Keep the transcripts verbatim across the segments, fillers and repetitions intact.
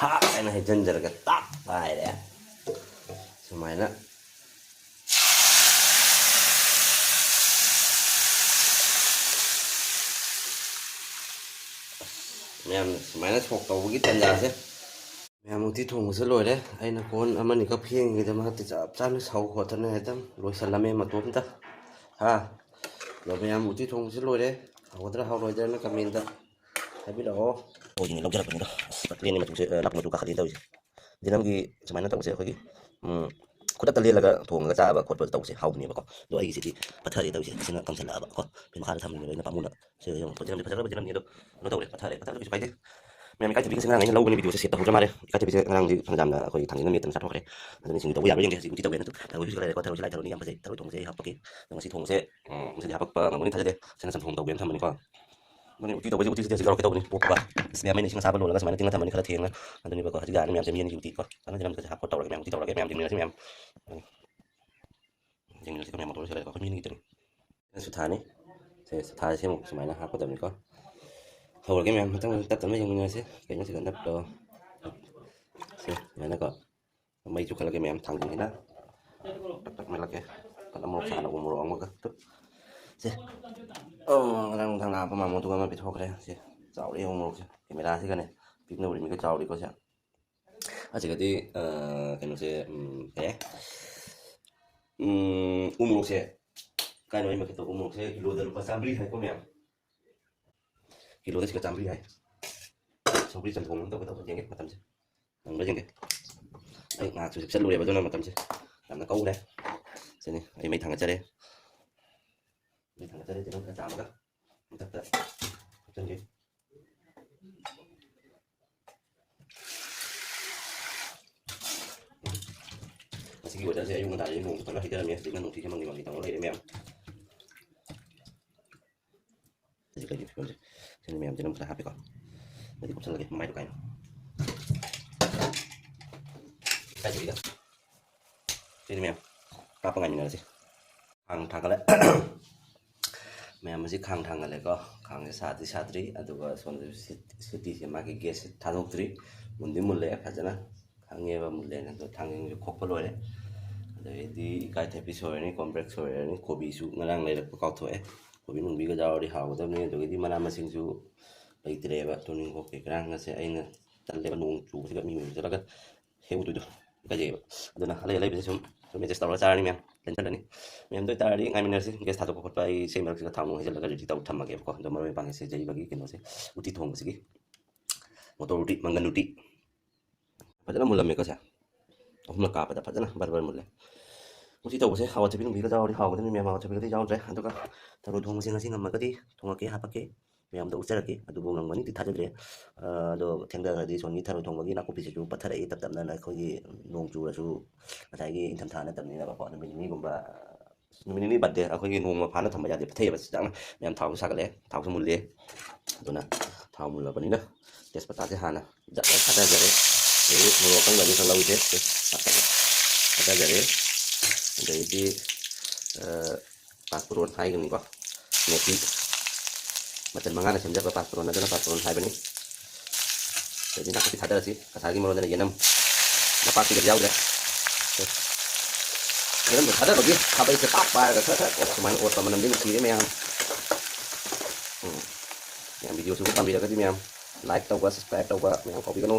ꯊꯥꯛ ꯍꯥꯏꯅ ꯍꯩꯖꯤꯟꯖꯔꯒ ꯇꯥꯛ ꯍꯥꯏꯔꯦ꯫ ꯁꯨꯃꯥꯏꯅ ꯃꯌꯥꯝ ꯁꯨꯃꯥꯏꯅ ꯁꯣꯛ ꯇꯧꯕꯒꯤ ꯇꯥꯟꯖꯥꯁꯦ꯫ ꯃꯌꯥꯝ ꯎꯇꯤ ꯊꯣꯡꯕꯁꯦ ꯂꯣꯏꯔꯦ꯫ ꯑꯩꯅ ꯀꯣꯟ ꯑꯃꯅꯤꯈꯛ ꯐꯦꯡꯉꯤꯉꯩꯗ ꯃꯔꯛꯇ ꯆꯞ ꯆꯥꯅ ꯁꯧ ꯈꯣꯠꯇꯅ ꯍꯦꯛꯇ ꯂꯣꯏꯁꯜꯂꯝꯃꯦ ꯃꯇꯣꯝꯇ꯫ ꯍꯥ? ꯑꯗꯣ ꯃꯌꯥꯝ ꯎꯇꯤ ꯊꯣꯡꯕꯁꯦ ꯂꯣꯏꯔꯦ꯫ ꯍꯥꯎꯒꯗ꯭ꯔꯥ ꯍꯥꯎꯔꯣꯏꯗ꯭ꯔꯥꯅ comment ꯍꯥꯏꯕꯤꯔꯛꯑꯣ꯫ ꯍꯣꯏꯅꯦ, ꯂꯧꯖꯔꯛꯄꯅꯤꯗ꯫ ꯑꯁ, ꯃꯆꯨꯁꯦ ꯂꯥꯛꯄꯅꯤ, ꯃꯆꯨ ꯀꯥꯈꯠꯂꯛꯑꯦ ꯇꯧꯔꯤꯁꯦ꯫ ꯖꯤꯅꯝꯒꯤ ꯁꯨꯃꯥꯏꯅ ꯇꯧꯕꯁꯦ ꯑꯩꯈꯣꯏꯒꯤ, ꯎꯝ, ꯈꯨꯗꯛꯇ ꯂꯦꯜꯂꯒ ꯊꯣꯡꯉꯒ ꯆꯥꯕ ꯈꯣꯠꯄ ꯇꯧꯕꯁꯦ ꯍꯥꯎꯕꯅꯦꯕꯀꯣ꯫ ꯑꯗꯣ ꯑꯩꯒꯤꯁꯤꯗꯤ ꯄꯠꯊꯔꯦ ꯇꯧꯔꯤꯁꯦ꯫ ꯑꯁꯤꯅ ꯀꯪꯁꯜꯂꯛꯑꯕꯀꯣ꯫ ꯐꯦꯟ ꯃꯈꯥꯗ ꯊꯝꯃꯤꯕꯅꯤꯅ ꯄꯥꯝꯃꯨꯅ꯫ ꯁꯤ ꯌꯦꯡꯉꯣ, ꯖꯤꯅꯝꯗꯤ ꯐꯖꯈ꯭ꯔꯕ ꯖꯤꯅꯝꯅꯤ ꯑꯗꯣ ꯀꯩꯅꯣ ꯇꯧꯔꯦ, ꯄꯠꯊꯔꯦ꯫ ꯄꯠꯊꯔꯁꯨ ꯀꯩꯁꯨ ꯀꯥꯏꯗꯦ꯫ ꯃꯌꯥꯝ ꯏꯀꯥꯏ ꯊꯕꯤꯒꯁꯦ ꯉꯔꯥꯡ ꯑꯩꯅ ꯂꯧꯕꯅꯤ, videoꯁꯦ save ꯇꯧꯍꯧꯗ꯭ꯔ ꯃꯥꯜꯂꯦ꯫ ꯏꯀꯥꯏ ꯊꯕꯤꯁꯦ ꯉꯔꯥꯡꯗꯤ ꯐꯅꯌꯥꯝꯅ ꯑꯩꯈꯣꯏ ꯊꯥꯡꯖꯤꯡ ꯑꯃ ꯃꯦꯠꯇꯅ ꯆꯥꯊꯣꯛꯈ꯭ꯔꯦ꯫ ꯑꯗꯨꯅ ꯁꯤꯡꯖꯨ ꯇꯧꯕ ꯌꯥꯕ꯭ꯔꯥ ꯌꯦꯡꯒꯦ꯫ ꯍꯧꯖꯤꯛ ꯎꯇꯤ ꯇꯧꯒꯦꯅ ꯊꯕꯤꯁꯨ ꯈꯔ ꯂꯩꯔꯦꯀꯣ, ꯊꯔꯣꯏꯁꯨ ꯂꯩ, ꯊꯔꯣꯏꯅꯤ ꯌꯥꯝ ꯐꯖꯩ꯫ ꯊꯔꯣꯏ ꯊꯣꯡꯕꯁꯦ ꯑꯩ ꯍꯥꯞꯄꯛꯀꯦ꯫ ꯑꯗꯣ ꯉꯁꯤ ꯊꯣꯡꯕꯁꯦ, ꯎꯝ, ꯉꯁꯤꯗꯤ ꯍꯥꯄꯛꯄ ꯉꯝꯒꯅꯤ ꯊꯥꯖꯗꯦ꯫ ꯁꯤꯅ ꯆꯝꯊꯣꯡ ꯇꯧꯒꯦꯅ ꯊꯝꯕꯅꯤꯀꯣ꯫ ꯑꯗꯨꯅꯤ ꯎꯇꯤ ꯇꯧꯕꯩꯁꯦ ꯎꯇꯤꯁꯤꯗꯤ ꯍꯧꯖꯤꯛ ꯂꯧꯔꯛꯀꯦ ꯇꯧꯕꯅꯤ꯫ ꯄꯣꯛꯄ ꯏꯁ ꯃꯌꯥꯝ ꯑꯩꯅ ꯏꯁꯤꯡ ꯑꯁꯥꯕ ꯂꯣꯜꯂꯒ ꯁꯨꯃꯥꯏꯅ ꯇꯤꯡꯉ ꯊꯝꯕꯅꯤ ꯈꯔ ꯊꯦꯡꯅ꯫ ꯑꯗꯨꯅꯤꯕꯀꯣ ꯍꯧꯖꯤꯛ ꯌꯥꯔꯅꯤ ꯃꯌꯥꯝꯁꯦ ꯃꯤ ꯑꯅꯤꯒꯤ ꯎꯇꯤ ꯀꯣ꯫ ꯆꯥꯅ ꯆꯥꯅ ꯈꯔ ꯍꯥꯞꯄ ꯇꯧꯔꯒꯦ ꯃꯌꯥꯝ ꯎꯇꯤ ꯇꯧꯔꯒꯦ ꯃꯌꯥꯝ ꯌꯦꯡꯃꯤꯟꯅꯁꯤ ꯃꯌꯥꯝ꯫ ꯌꯦꯡꯃꯤꯟꯅꯁꯤ ꯃꯌꯥꯝ ꯃꯇꯣꯟꯗ ꯁꯤꯗ ꯂꯩꯔꯦꯀꯣ ꯑꯩꯈꯣꯏ ꯃꯤ ꯑꯅꯤꯒꯤꯗꯅꯤ꯫ ꯁꯤꯅ ꯁꯨꯊꯥꯅꯤ꯫ ꯁꯦ ꯁꯨꯊꯥꯁꯦ ꯑꯃꯨꯛ ꯁꯨꯃꯥꯏꯅ ꯍꯥꯞꯀꯗꯕꯅꯤꯀꯣ꯫ ꯍꯧꯔꯒꯦ ꯃꯌꯥꯝ ꯃꯊꯪ ꯃꯊꯪ ꯇꯞ ꯇꯞꯅ ꯌꯦꯡꯃꯤꯟꯅꯔꯁꯤ꯫ ꯀꯩꯅꯣ ꯁꯤꯗ ꯅꯞꯄꯣ꯫ ꯁꯦ ꯁꯨꯃꯥꯏꯅꯀꯣ꯫ ꯃꯩꯁꯨ ꯈꯜꯂꯒꯦ ꯃꯌꯥꯝ ꯊꯥꯡꯖꯤꯡꯁꯤꯅ꯫ ꯇꯛ ꯇꯛ ꯃꯦꯠꯂꯛꯀꯦ꯫ ꯀꯠ ꯑꯃꯨꯛ ꯁꯥꯅ ꯎ ꯃꯣꯔꯣꯛ ꯑꯃꯒ꯫ ꯁꯦ꯫ ꯑꯣ, ꯉꯔꯥꯡ ꯅꯨꯡꯗꯥꯡ ꯂꯥꯛꯄ ꯃꯥꯃꯣꯗꯨꯒ ꯑꯃ ꯄꯤꯊꯣꯛꯈ꯭ꯔꯦ꯫ ꯁꯦ꯫ ꯆꯥꯎꯔꯦ ꯎ ꯃꯣꯔꯣꯛꯁꯦ꯫ ꯀꯦꯃꯦꯔꯥꯁꯤꯒꯅꯦ꯫ ꯄꯤꯛꯅ ꯎꯔꯤꯃꯤꯒ ꯆꯥꯎꯔꯤꯀꯣ ꯁꯦ꯫ ꯑꯁꯤꯒꯗꯤ, ꯑ, ꯀꯩꯅꯣꯁꯦ, ꯎꯝ, ꯀꯩ ꯍꯥꯏ? ꯎꯝ, ꯎ ꯃꯣꯔꯣꯛꯁꯦ꯫ ꯀꯥꯏꯅꯣ ꯑꯩ ꯃꯈꯩ ꯇꯧꯕ ꯎ ꯃꯣꯔꯣꯛꯁꯦ ꯀꯤꯂꯣꯗ ꯂꯨꯄꯥ ꯆꯥꯝꯃꯔꯤ ꯍꯥꯏꯀꯣ ꯃꯌꯥꯝ꯫ ꯀꯤꯂꯣꯗ ꯁꯤꯒ ꯆꯥꯝꯃꯔꯤ ꯍꯥꯏ꯫ ꯁꯧꯒ꯭ꯔꯤ ꯆꯝꯊꯣꯡ ꯑꯃ ꯇꯧꯒꯦ ꯇꯧꯕ ꯌꯦꯡꯒꯦ ꯃꯇꯝꯁꯦ꯫ ꯅꯪꯕ꯭ꯔꯥ ꯌꯦꯡꯒꯦ꯫ ꯑꯩ ꯉꯥꯏꯍꯥꯛꯁꯨ ꯍꯤꯞꯆꯜꯂꯨꯔꯦꯕ, ꯑꯗꯨꯅ ꯃꯇꯝꯁꯦ ꯌꯥꯝꯅ ꯀꯧꯔꯦ꯫ ꯁꯤꯅꯤ, ꯑꯩ ꯃꯩ ꯊꯥꯡꯒꯠꯆꯔꯦ꯫ ꯃꯩ ꯊꯥꯡꯒꯠꯆꯔꯦ, ꯇꯤꯜꯍꯧ ꯈꯔ ꯆꯥꯝꯃꯒ ꯃꯊꯛꯇ ꯍꯥꯞꯆꯤꯟꯒꯦ꯫ ꯉꯁꯤꯒꯤ weatherꯁꯦ ꯑꯌꯨꯛ ꯉꯟꯇꯥꯗꯒꯤ ꯅꯣꯡꯁꯨ ꯀꯟꯅ ꯍꯩꯊꯔꯝꯃꯦ, ꯍꯧꯖꯤꯛꯅ ꯅꯨꯡꯁꯤꯠꯁꯦ ꯃꯪꯂꯤ ꯃꯪꯂꯤ ꯇꯧꯔ ꯂꯩꯔꯦ ꯃꯌꯥꯝ꯫ ꯍꯧꯖꯤꯛ ꯂꯩꯔꯤꯕ ꯐꯤꯕꯝꯁꯦ꯫ ꯁꯤꯅ ꯃꯌꯥꯝꯁꯤꯅ ꯑꯃꯨꯛ ꯈꯔ ꯍꯥꯞꯄꯦꯀꯣ꯫ ꯑꯗꯨꯗꯤ ꯀꯨꯞꯁꯜꯂꯒꯦ ꯃꯃꯥꯏꯗꯣ ꯀꯥꯏꯅ꯫ ꯀꯥꯏꯗꯕꯤꯗ꯫ ꯁꯤꯅꯤ ꯃꯌꯥꯝ꯫ ꯀꯥꯞꯄ ꯉꯥꯏꯃꯤꯟꯅꯔꯁꯤ꯫ ꯈꯥꯡ ꯊꯥꯡꯒꯠꯂꯦ꯫ ꯃꯌꯥꯝ ꯑꯁꯤ ꯈꯥꯡ ꯊꯥꯡꯒꯠꯂꯦꯀꯣ꯫ ꯈꯥꯡꯁꯦ ꯁꯥꯗ꯭ꯔꯤ ꯁꯥꯗ꯭ꯔꯤ꯫ ꯑꯗꯨꯒ ꯁꯣꯝꯗ ꯁꯤ-, ꯁꯤꯇꯤꯁꯦ ꯃꯥꯒꯤ gasꯁꯦ ꯊꯥꯗꯣꯛꯇ꯭ꯔꯤ꯫ ꯃꯨꯟꯗꯤ ꯃꯨꯜꯂꯦ ꯐꯖꯅ, ꯈꯪꯉꯦꯕ ꯃꯨꯜꯂꯦꯅ꯫ ꯑꯗꯣ ꯊꯥꯡꯖꯤꯡꯁꯨ ꯈꯣꯛꯄ ꯂꯣꯏꯔꯦ꯫ ꯑꯗꯩꯗꯤ ꯏꯀꯥꯏꯊꯕꯤ ꯁꯣꯏꯔꯅꯤ, ꯀꯣꯝꯄ꯭ꯔꯦꯛ ꯁꯣꯏꯔꯅꯤ, ꯀꯣꯕꯤꯁꯨ ꯉꯔꯥꯡ ꯂꯩꯔꯛꯄ ꯀꯥꯎꯊꯣꯛꯑꯦ꯫ ꯀꯣꯕꯤ ꯅꯨꯡꯕꯤꯒ ꯌꯥꯎꯔꯗꯤ ꯍꯥꯎꯒꯗꯕꯅꯤ꯫ ꯑꯗꯨꯒꯤꯗꯤ ꯃꯅꯥ ꯃꯁꯤꯡꯁꯨ ꯂꯩꯇ꯭ꯔꯦꯕ꯫ ꯇꯣꯅꯤꯡꯈꯣꯛ ꯀꯩꯀꯔꯥ ꯉꯁꯤ ꯑꯩꯅ ꯇꯜꯂꯦꯕ, ꯅꯣꯡ ꯆꯨꯕꯁꯤꯗ ꯃꯤ ꯃꯌꯨꯝ ꯆꯠꯂꯒ ꯍꯦꯛꯎꯗꯣꯏꯗꯣ ꯏꯀꯥꯏꯖꯩꯌꯦꯕ꯫ ꯑꯗꯨꯅ ꯑꯂꯩ ꯑꯂꯩꯕꯁꯦ ꯁꯨꯝ, ꯁꯨꯝ ꯑꯦꯗꯖꯁ ꯇꯧꯔꯒ ꯆꯥꯔꯅꯤ ꯃꯌꯥꯝ, ꯇꯦꯟꯁꯟ ꯂꯩꯅꯤ꯫ ꯃꯌꯥꯝꯗꯣ ꯑꯣꯏꯇꯥꯔꯗꯤ ꯉꯥꯏꯃꯤꯟꯅꯔꯁꯤ, ꯒ꯭ꯌꯥꯁ ꯊꯥꯗꯣꯛꯄ ꯈꯣꯠꯄ ꯑꯩ ꯁꯤ ꯃꯔꯛꯁꯤꯗ ꯊꯥꯎ ꯅꯨꯡ ꯍꯩꯖꯤꯜꯂꯒ ꯔꯦꯗꯤ ꯇꯧ ꯊꯝꯃꯒꯦꯕꯀꯣ꯫ ꯑꯗꯣ ꯃꯔꯣꯏ ꯃꯄꯥꯡꯁꯦ ꯁꯤ ꯌꯩꯕꯒꯤ ꯀꯩꯅꯣꯁꯦ, ꯎꯇꯤ ꯊꯣꯡꯕꯁꯤꯒꯤ ꯃꯣꯇꯣꯔ ꯎꯇꯤ, ꯃꯪꯒꯟ ꯎꯇꯤ꯫ ꯐꯖꯅ ꯃꯨꯜꯂꯝꯃꯦꯀꯣ ꯁꯦ꯫ ꯑꯍꯨꯝꯂꯛ ꯀꯥꯞꯄꯗ ꯐꯖꯅ ꯕꯔ ꯕꯔ ꯃꯨꯜꯂꯦ꯫ ꯎꯇꯤ ꯇꯧꯕꯁꯦ ꯑꯋꯥꯊꯕꯤ ꯅꯨꯡꯕꯤꯒꯗ ꯌꯥꯎꯔꯗꯤ ꯍꯥꯎꯒꯗꯕꯅꯤ ꯃꯌꯥꯝ, ꯑꯋꯥꯊꯕꯤꯒꯗꯤ ꯌꯥꯎꯗ꯭ꯔꯦ꯫ ꯑꯗꯨꯒ ꯊꯔꯣꯏ ꯊꯣꯡꯕꯁꯦ ꯉꯁꯤ ꯉꯝꯃꯒꯗꯤ ꯊꯣꯡꯉꯛꯀꯦ, ꯍꯥꯄꯛꯀꯦ, ꯃꯌꯥꯝꯗ ꯎꯠꯆꯔꯛꯀꯦ꯫ ꯑꯗꯨꯕꯨ ꯉꯝꯒꯅꯤꯗꯤ ꯊꯥꯖꯗ꯭ꯔꯦ꯫ ꯑ, ꯑꯗꯣ ꯊꯦꯡꯊꯈ꯭ꯔꯗꯤ ꯁꯣꯝꯒꯤ ꯊꯔꯣꯏ ꯊꯣꯡꯕꯒꯤ ꯅꯥꯀꯨꯞꯄꯤꯁꯤꯁꯨ ꯄꯠꯊꯔꯛꯏ ꯇꯞ ꯇꯞꯅ꯫ ꯑꯩꯈꯣꯏꯒꯤ ꯅꯣꯡ ꯆꯨꯔꯁꯨ ꯉꯁꯥꯏꯒꯤ ꯏꯪꯊꯝꯊꯥ ꯅꯠꯇꯕꯅꯤꯅꯀꯣ, ꯅꯨꯃꯤꯠ ꯅꯤꯅꯤꯒꯨꯝꯕ, ꯅꯨꯃꯤꯠ ꯅꯤꯅꯤ ꯕꯥꯠꯇꯦ, ꯑꯩꯈꯣꯏꯒꯤ ꯅꯣꯡꯃ ꯐꯥꯅ ꯊꯝꯕ ꯌꯥꯗꯦ, ꯄꯠꯊꯩꯑꯕ ꯆꯥꯛꯅ꯫ ꯃꯌꯥꯝ ꯊꯥꯎꯁꯨ ꯁꯥꯒꯠꯂꯦ, ꯊꯥꯎꯁꯨ ꯃꯨꯜꯂꯦ꯫ ꯑꯗꯨꯅ ꯊꯥꯎ ꯃꯨꯜꯂꯕꯅꯤꯅ ꯇꯦꯖꯄꯇꯥꯁꯦ ꯍꯥꯟꯅ ꯖꯠ ꯖꯠ ꯊꯥꯗꯖꯔꯦ꯫ ꯑꯗꯒꯤ ꯃꯣꯔꯣꯛ ꯑꯀꯪꯕ ꯑꯅꯤ ꯈꯛ ꯂꯧꯁꯦ, ꯊꯥꯗꯖꯔꯦ꯫ ꯑꯗꯩꯗꯤ, ꯑ, ꯄꯥꯁꯄꯣꯔꯣꯟ ꯍꯥꯏꯒꯅꯤꯀꯣ, ꯃꯦꯊꯤ꯫ ꯃꯆꯜ ꯃꯉꯥꯅ ꯁꯦꯝꯖꯕ ꯄꯥꯁꯄꯣꯔꯣꯟ ꯑꯗꯨꯅ ꯄꯥꯁꯄꯣꯔꯣꯟ ꯍꯥꯏꯕꯅꯤ꯫ ꯑꯗꯩꯗꯤ ꯅꯥꯀꯨꯞꯄꯤ ꯊꯥꯗꯔꯁꯤ꯫ ꯉꯁꯥꯏꯒꯤ ꯃꯔꯣꯟꯗꯅ ꯌꯦꯅꯝ ꯅꯄꯥꯛꯄꯤꯒꯗꯤ ꯌꯥꯎꯗ꯭ꯔꯦ꯫ ꯌꯦꯅꯝꯗꯣ ꯊꯥꯗꯕꯒꯤ ꯈꯥꯕꯩꯁꯦ ꯄꯥꯛ ꯄꯥꯏꯔꯒ ꯈꯔ ꯈꯔ ꯑꯣꯠ-, ꯁꯨꯃꯥꯏꯅ ꯑꯣꯠꯄ ꯃꯅꯝꯗꯤ ꯅꯨꯡꯁꯤꯔꯦ ꯃꯌꯥꯝ꯫ ꯎꯝ꯫ ꯃꯌꯥꯝ ꯚꯤꯗꯤꯑꯣꯁꯤꯕꯨ ꯄꯥꯝꯕꯤꯔꯒꯗꯤ ꯃꯌꯥꯝ ꯂꯥꯏꯛ ꯇꯧꯕ, ꯁꯕꯁꯀ꯭ꯔꯥꯏꯕ ꯇꯧꯕ ꯃꯌꯥꯝ ꯀꯥꯎꯕꯤꯒꯅꯨ꯫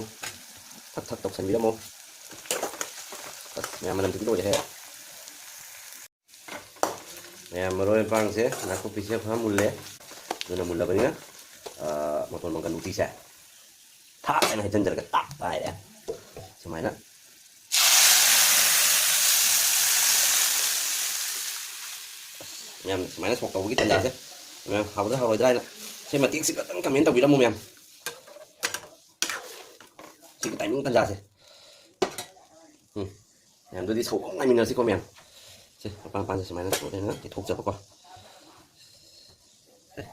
ꯊꯛ ꯊꯛ ꯇꯧꯁꯟꯕꯤꯔꯝꯃꯣ꯫ ꯑꯁ, ꯃꯌꯥꯝ ꯃꯅꯝꯁꯤꯗꯤ ꯂꯣꯏꯔꯦꯍꯦ꯫ ꯃꯌꯥꯝ ꯃꯔꯣꯏ ꯃꯄꯥꯡꯁꯦ, ꯅꯥꯀꯨꯞꯄꯤꯁꯦ ꯐꯖꯅ ꯃꯨꯜꯂꯦ꯫ ꯑꯗꯨꯅ ꯃꯨꯜꯂꯕꯅꯤꯅ, ꯑ, ꯃꯇꯣꯟ ꯃꯪꯒꯟ ꯎꯇꯤꯁꯦ ꯊꯥꯛ ꯍꯥꯏꯅ ꯍꯩꯖꯤꯟꯖꯔꯒ ꯇꯥꯛ ꯍꯥꯏꯔꯦ꯫ ꯁꯨꯃꯥꯏꯅ꯫ ꯃꯌꯥꯝ ꯁꯨꯃꯥꯏꯅ ꯁꯣꯛ ꯇꯧꯕꯒꯤ ꯇꯥꯟꯖꯥꯁꯦ꯫ ꯃꯌꯥꯝ ꯍꯥꯎꯗ꯭ꯔꯥ ꯍꯥꯎꯔꯣꯏꯗ꯭ꯔꯥ ꯍꯥꯏꯅ ꯁꯤ ꯃꯇꯦꯛꯁꯤ ꯈꯛꯇꯪ ꯀꯃꯦꯟ ꯇꯧꯕꯤꯔꯝꯃꯨ ꯃꯌꯥꯝ꯫ ꯁꯤꯒꯤ ꯇꯥꯏꯃꯤꯡ ꯇꯥꯟꯖꯥꯁꯦ꯫ ꯎꯝ꯫ ꯃꯌꯥꯝꯗꯨꯗꯤ ꯁꯧꯕ ꯉꯥꯏꯃꯤꯟꯅꯔꯁꯤꯀꯣ ꯃꯌꯥꯝ꯫ ꯁꯦ, ꯃꯄꯥꯟ ꯃꯄꯥꯟꯁꯦ ꯁꯨꯃꯥꯏꯅ ꯇꯧꯔꯦꯅ ꯇꯩꯊꯣꯛꯆꯕꯀꯣ꯫ ꯑꯦ,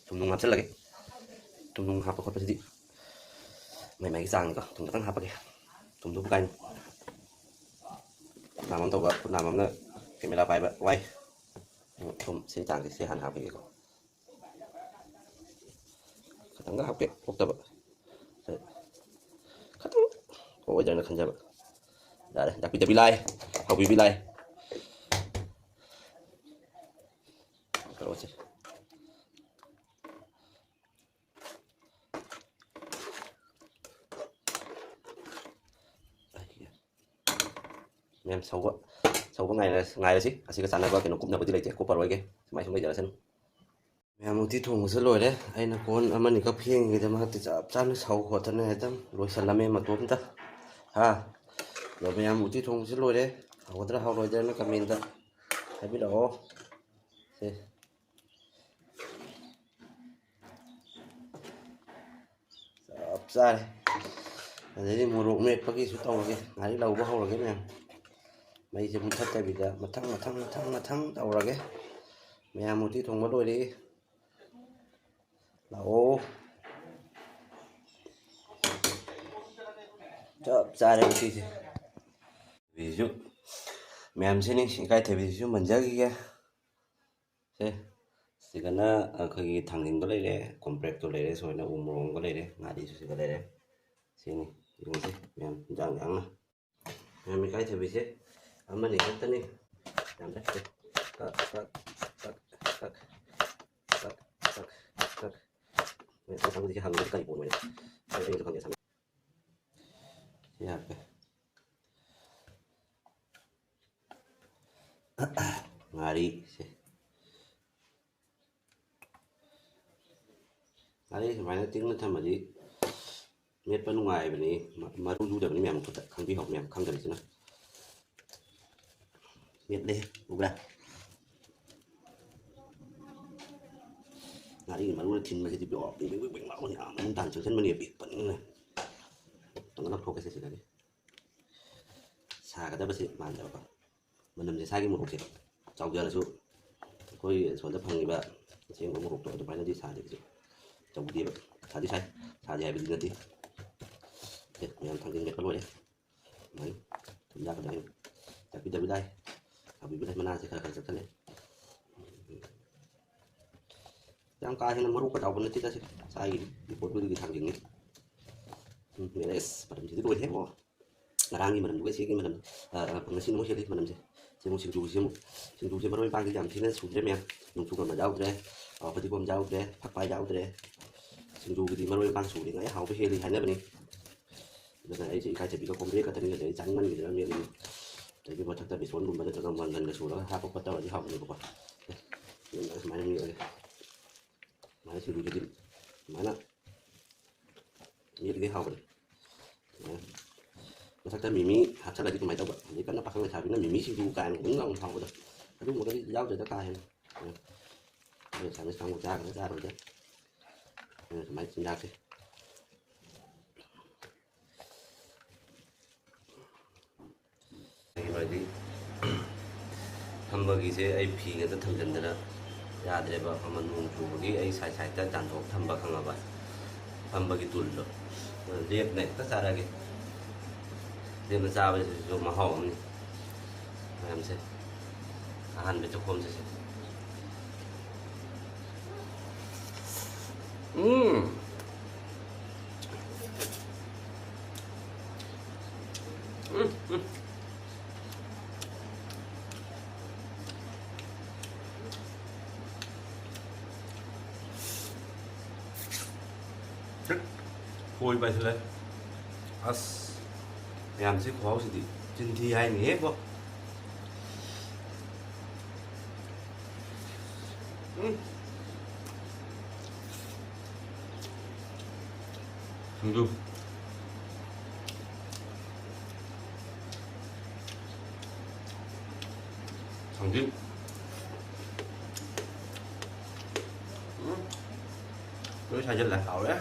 ꯊꯨꯝ ꯅꯨꯡ ꯍꯥꯞꯆꯤꯜꯂꯒꯦ꯫ ꯊꯨꯝ ꯅꯨꯡ ꯍꯥꯞꯄ ꯈꯣꯠꯄꯁꯤꯗꯤ ꯃꯥꯏ ꯃꯥꯏꯒꯤ ꯆꯥꯡꯅꯤꯀꯣ꯫ ꯊꯨꯝ ꯈꯤꯇꯪ ꯍꯥꯞꯄꯒꯦ꯫ ꯊꯨꯝꯗꯨꯕꯨ ꯀꯥꯏꯅꯤ꯫ ꯈꯨꯠ ꯅꯥꯝ ꯑꯃ ꯇꯧꯕ, ꯈꯨꯠ ꯅꯥꯝ ꯑꯃꯅ ꯀꯦꯃꯦꯔꯥ ꯄꯥꯏꯕ ꯋꯥꯏ꯫ ꯊꯨꯝ ꯁꯤ ꯆꯥꯡꯁꯦ ꯁꯤ ꯍꯥꯟꯅ ꯍꯥꯞꯄꯒꯦꯀꯣ꯫ ꯈꯤꯇꯪꯒ ꯍꯥꯞꯀꯦ, ꯄꯣꯛꯇꯕ꯫ ꯁꯦ꯫ ꯑꯣꯏꯗ꯭ꯔꯅ ꯈꯟꯖꯕ꯫ ꯌꯥꯔꯦ, ꯗꯥꯛꯄꯤꯗꯕꯤ ꯂꯥꯏ, ꯍꯥꯎꯕꯤꯕꯤ ꯂꯥꯏ꯫ ꯀꯩꯅꯣꯁꯦ꯫ ꯃꯌꯥꯝ ꯁꯧꯕ, ꯁꯧꯕ ꯉꯥꯏꯔ-, ꯉꯥꯏꯔꯁꯤ꯫ ꯑꯁꯤꯒ ꯆꯥꯟꯅꯕ ꯀꯩꯅꯣ ꯀꯨꯞꯅꯕꯗꯤ ꯂꯩꯇꯦ, ꯀꯨꯞꯄꯔꯣꯏꯒꯦ꯫ ꯁꯨꯃꯥꯏ ꯁꯨꯝ ꯂꯩꯖꯔꯁꯅꯨ꯫ ꯃꯌꯥꯝ ꯎꯇꯤ ꯊꯣꯡꯕꯁꯨ ꯂꯣꯏꯔꯦ꯫ ꯑꯩꯅ ꯀꯣꯟ ꯑꯃꯅꯤꯈꯛ ꯐꯦꯡꯉꯤꯉꯩꯗ ꯃꯍꯥꯛꯇꯤ ꯆꯞ ꯆꯥꯅ ꯁꯧ ꯈꯣꯠꯇꯅ ꯍꯦꯛꯇ ꯂꯣꯏꯁꯜꯂꯝꯃꯦ ꯃꯇꯣꯝꯇ꯫ ꯍꯥ? ꯑꯗꯣ ꯃꯌꯥꯝ ꯎꯇꯤ ꯊꯣꯡꯕꯁꯨ ꯂꯣꯏꯔꯦ꯫ ꯍꯥꯎꯒꯗ꯭ꯔꯥ ꯍꯥꯎꯔꯣꯏꯗ꯭ꯔꯥꯅ comment ꯍꯥꯏꯕꯤꯔꯛꯑꯣ꯫ ꯁꯦ꯫ ꯆꯞ ꯆꯥꯔꯦ꯫ ꯑꯗꯩꯗꯤ ꯃꯣꯔꯣꯛ ꯃꯦꯠꯄꯒꯤꯁꯨ ꯇꯧꯔꯒꯦ꯫ ꯉꯥꯔꯤ ꯂꯧꯕ ꯍꯧꯔꯒꯦ ꯃꯌꯥꯝ꯫ ꯃꯩꯁꯦ ꯃꯨꯊꯠꯇꯕꯤꯗ ꯃꯊꯪ, ꯃꯊꯪ, ꯃꯊꯪ, ꯃꯊꯪ ꯇꯧꯔꯒꯦ꯫ ꯃꯌꯥꯝ ꯎꯇꯤ ꯊꯣꯡꯕ ꯂꯣꯏꯔꯦ꯫ ꯂꯥꯛꯑꯣ꯫ ꯆꯞ ꯆꯥꯔꯦ ꯎꯇꯤꯁꯦ꯫ ꯊꯕꯤꯁꯤꯁꯨ ꯃꯌꯥꯝꯁꯤꯅꯤ, ꯏꯀꯥꯏꯊꯕꯤꯁꯤꯁꯨ ꯃꯟꯖꯈꯤꯒꯦ꯫ ꯁꯦ, ꯁꯤꯗꯅ ꯑꯩꯈꯣꯏꯒꯤ ꯊꯥꯡꯖꯤꯡꯗꯣ ꯂꯩꯔꯦ, ꯀꯣꯝꯄ꯭ꯔꯦꯛꯇꯣ ꯂꯩꯔꯦ, ꯁꯨꯃꯥꯏꯅ ꯎ ꯃꯣꯔꯣꯛ ꯑꯃꯒ ꯂꯩꯔꯦ, ꯉꯥꯔꯤꯁꯨ ꯁꯤꯗ ꯂꯩꯔꯦ꯫ ꯁꯤꯅꯤ, ꯌꯦꯡꯉꯨꯁꯦ ꯃꯌꯥꯝ, ꯏꯟꯖꯥꯡ ꯌꯥꯝꯅ꯫ ꯃꯌꯥꯝ ꯏꯀꯥꯏꯊꯕꯤꯁꯦ ꯑꯃꯅꯤ ꯈꯛꯇꯅꯤ, ꯌꯥꯝ ꯂꯩꯇꯦ꯫ ꯀꯛ, ꯀꯛ, ꯀꯛ, ꯀꯛ, ꯀꯛ, ꯀꯛ, ꯀꯛ꯫ ꯃꯣꯏ ꯑꯁꯥꯡꯕꯁꯦ ꯍꯥꯡꯕꯁꯦ ꯀꯔꯤ ꯄꯣꯠꯅꯣ? ꯑꯩ, ꯑꯩꯁꯨ ꯈꯪꯗꯦ, ꯑꯁꯥꯡꯕ꯫ ꯁꯤ ꯍꯥꯞꯄꯦ꯫ ꯉꯥꯔꯤꯁꯦ꯫ ꯉꯥꯔꯤ ꯁꯨꯃꯥꯏꯅ ꯇꯤꯡꯅ ꯊꯝꯃꯗꯤ ꯃꯦꯠꯄ ꯅꯨꯡꯉꯥꯏꯕꯅꯤ꯫ ꯃ-, ꯃꯔꯨ ꯌꯨꯗꯕꯅꯤ ꯃꯌꯥꯝ ꯈꯨꯠꯇ꯫ ꯈꯪꯕꯤꯍꯧ ꯃꯌꯥꯝ ꯈꯪꯗꯕꯁꯤꯅ꯫ ꯃꯦꯠꯂꯦ, ꯎꯕ꯭ꯔꯥ? ꯉꯥꯔꯤꯒꯤ ꯃꯔꯨꯅ ꯊꯤꯟꯕꯁꯤꯗꯤ ꯕ꯭ꯌꯣ, ꯕꯤꯡ, ꯕꯤꯡ, ꯕꯤꯡ, ꯕꯤꯡ ꯂꯥꯎꯕꯅꯤ꯫ ꯑꯥ, ꯃꯅꯨꯡ ꯇꯥꯅ ꯆꯪꯁꯤꯟꯕꯅꯦ, ꯄꯤꯛꯄꯅꯤꯅ꯫ ꯇꯪꯒ ꯂꯧꯊꯣꯛꯀꯦꯁꯦ ꯁꯤꯗꯒꯤ꯫ ꯁꯥꯒꯗꯕꯁꯦ ꯃꯥꯟꯗꯕꯀꯣ꯫ ꯃꯅꯝꯁꯦ ꯁꯥꯒꯤ ꯃꯣꯔꯣꯛꯁꯦ ꯆꯥꯎꯖꯔꯁꯨ ꯑꯩꯈꯣꯏ ꯁꯣꯝꯗ ꯐꯪꯉꯤꯕ ꯑꯁꯦꯡꯕ ꯃꯣꯔꯣꯛꯇꯣ ꯑꯗꯨꯃꯥꯏꯅꯗꯤ ꯁꯥꯗꯦ꯫ ꯁꯤꯁꯦ ꯆꯥꯎꯗꯦꯕ꯫ ꯁꯥꯗꯤ ꯁꯥꯏ, ꯁꯥꯗꯦ ꯍꯥꯏꯕꯗꯤ ꯅꯠꯇꯦ꯫ ꯑꯦ, ꯃꯌꯥꯝ ꯊꯥꯡꯖꯤꯡ ꯃꯦꯠꯄ ꯂꯣꯏꯔꯦ꯫ ꯑꯗꯨꯃꯥꯏꯅ ꯊꯨꯝ ꯌꯥꯛꯀꯗꯕꯅꯤ꯫ ꯆꯥꯛꯄꯤꯗꯕꯤ ꯂꯥꯏ, ꯆꯥꯛꯄꯤꯕ ꯂꯥꯏ ꯃꯅꯥꯁꯦ ꯈꯔ ꯈꯔ ꯆꯠꯈꯠꯂꯦ꯫ ꯌꯥꯝ ꯀꯥ ꯍꯦꯟꯅ ꯃꯔꯨ ꯀꯆꯥꯎꯕ ꯅꯠꯇꯦꯗ ꯁꯤ ꯆꯥꯏꯒꯤꯗꯤ, ꯄꯣꯠꯇꯨꯒꯤ ꯊꯥꯡꯖꯤꯡꯅꯤ꯫ ꯎꯝ, ꯃꯦꯠꯂꯦ꯫ ꯑꯁ, ꯃꯅꯝꯁꯤꯗꯤ ꯂꯣꯏꯔꯦꯕꯣ꯫ ꯉꯔꯥꯡꯒꯤ ꯃꯅꯝꯗꯨꯒ ꯁꯤꯒꯤ ꯃꯅꯝ, ꯑ, ꯉꯁꯤꯅ ꯑꯃꯨꯛ ꯍꯦꯜꯂꯤ ꯃꯅꯝꯁꯦ꯫ ꯁꯤ ꯑꯃꯨꯛ ꯁꯤꯡꯖꯨꯁꯤ ꯑꯃꯨꯛ, ꯁꯤꯡꯖꯨꯁꯦ ꯃꯔꯣꯏ ꯃꯄꯥꯡꯗꯤ ꯌꯥꯝ ꯊꯤꯅ ꯁꯨꯗ꯭ꯔꯦ ꯃꯌꯥꯝ꯫ ꯅꯣꯡꯆꯨ ꯀꯝꯕ ꯌꯥꯎꯗ꯭ꯔꯦ, ꯑ, ꯐꯗꯤꯒꯣꯝ ꯌꯥꯎꯗ꯭ꯔꯦ, ꯐꯛꯄꯥꯏ ꯌꯥꯎꯗ꯭ꯔꯦ꯫ ꯁꯤꯡꯖꯨꯒꯤꯗꯤ ꯃꯔꯣꯏ ꯃꯄꯥꯡ ꯁꯨꯔꯤꯉꯩ ꯍꯥꯎꯕ ꯍꯦꯜꯂꯤ ꯍꯥꯏꯅꯕꯅꯤ꯫ ꯑꯗꯨꯅ ꯑꯩꯁꯦ ꯏꯀꯥꯏꯖꯕꯤꯒ ꯀꯣꯝꯄ꯭ꯔꯦꯛ ꯈꯛꯇꯅꯤ, ꯑꯗꯩ ꯆꯥꯅꯤꯡꯃꯟꯈꯤꯗꯅ ꯃꯦꯠꯂꯤꯅꯤ꯫ ꯑꯗꯒꯤ ꯃꯊꯛꯇ ꯕꯦꯁꯣꯟꯒꯨꯝꯕ ꯅꯠꯇ꯭ꯔꯒ ꯃꯪꯒꯟꯒ ꯁꯨꯔꯒ ꯍꯥꯞꯄ ꯈꯣꯠꯇ ꯑꯣꯏꯔꯗꯤ ꯍꯥꯎꯕꯅꯦꯕꯀꯣ꯫ ꯑꯦ, ꯑꯗꯨꯅ ꯁꯨꯃꯥꯏꯅ ꯃꯦꯠꯂꯒꯦ꯫ ꯁꯨꯃꯥꯏꯅ ꯁꯤꯡꯖꯨꯁꯤꯗꯤ ꯁꯨꯃꯥꯏꯅ ꯃꯦꯠꯂꯗꯤ ꯍꯥꯎꯕꯅꯦ꯫ ꯁꯨꯃꯥꯏꯅ ꯃꯊꯛꯇ ꯃꯤꯃꯤ ꯍꯥꯞꯆꯜꯂꯗꯤ ꯀꯃꯥꯏꯅ ꯇꯧꯕ? ꯍꯧꯖꯤꯛ ꯀꯟꯅ ꯄꯥꯈꯪ ꯂꯩꯁꯥꯕꯤꯅ ꯃꯤꯃꯤ ꯁꯤꯡꯖꯨ ꯀꯥꯏꯅ ꯑꯗꯨꯝ ꯌꯥꯝ ꯍꯥꯎꯕꯗꯣ꯫ ꯑꯗꯨꯒꯨꯝꯕꯒꯗꯤ ꯌꯥꯎꯗ꯭ꯔꯦꯗ ꯀꯥ ꯍꯦꯟꯅ꯫ ꯎꯝ꯫ ꯑꯩꯈꯣꯏ ꯁꯥꯟꯅ ꯁꯥꯡꯕ ꯆꯥꯒꯗ꯭ꯔꯥ ꯆꯥꯔꯣꯏꯗ꯭ꯔꯥ? ꯑꯗꯨꯅ ꯁꯨꯃꯥꯏꯅ ꯆꯤꯟꯖꯥꯛꯁꯦ꯫ ꯀꯩꯒꯤꯅꯣ ꯍꯥꯏꯗꯤ, ꯐꯝꯕꯒꯤꯁꯦ ꯑꯩ ꯐꯤ ꯉꯥꯛꯇ ꯊꯝꯖꯤꯟꯗꯅ ꯌꯥꯗ꯭ꯔꯦꯕ꯫ ꯃꯃꯜ ꯅꯣꯡ ꯆꯨꯕꯒꯤ ꯑꯩ ꯁꯥꯏꯠ ꯁꯥꯏꯠꯇ ꯌꯥꯟꯊꯣꯛ ꯊꯝꯕ, ꯈꯪꯉꯕ? ꯐꯝꯕꯒꯤ ꯇꯨꯜꯗꯣ꯫ ꯑꯗꯨꯅ ꯂꯦꯞꯅ ꯍꯦꯛꯇ ꯆꯥꯔꯒꯦ꯫ ꯂꯦꯞꯅ ꯆꯥꯕꯁꯤꯁꯨ ꯃꯍꯥꯎ ꯑꯃꯅꯤ꯫ ꯃꯌꯥꯝꯁꯦ꯫ ꯑꯍꯥꯟꯕ ꯆꯥꯛꯈꯣꯝꯁꯦ ꯁꯦ꯫ ꯎꯝ꯫ ꯎꯝ, ꯎꯝ꯫ ꯍꯦꯛ ꯈꯣꯏ ꯄꯥꯏꯁꯤꯜꯂꯦ꯫ ꯑꯁ, ꯃꯌꯥꯝꯁꯤ ꯈꯨꯍꯥꯎꯁꯤꯗꯤ ꯆꯤꯟ ꯊꯤ ꯍꯥꯏꯅꯤꯍꯦ ꯕꯣ꯫ ꯎꯝ꯫ ꯁꯤꯡꯖꯨ꯫ ꯊꯥꯡꯖꯤꯡ꯫ ꯎꯝ꯫ ꯂꯣꯏ ꯁꯥꯏꯖꯜꯂꯦ꯫ ꯍꯥꯎꯔꯦ꯫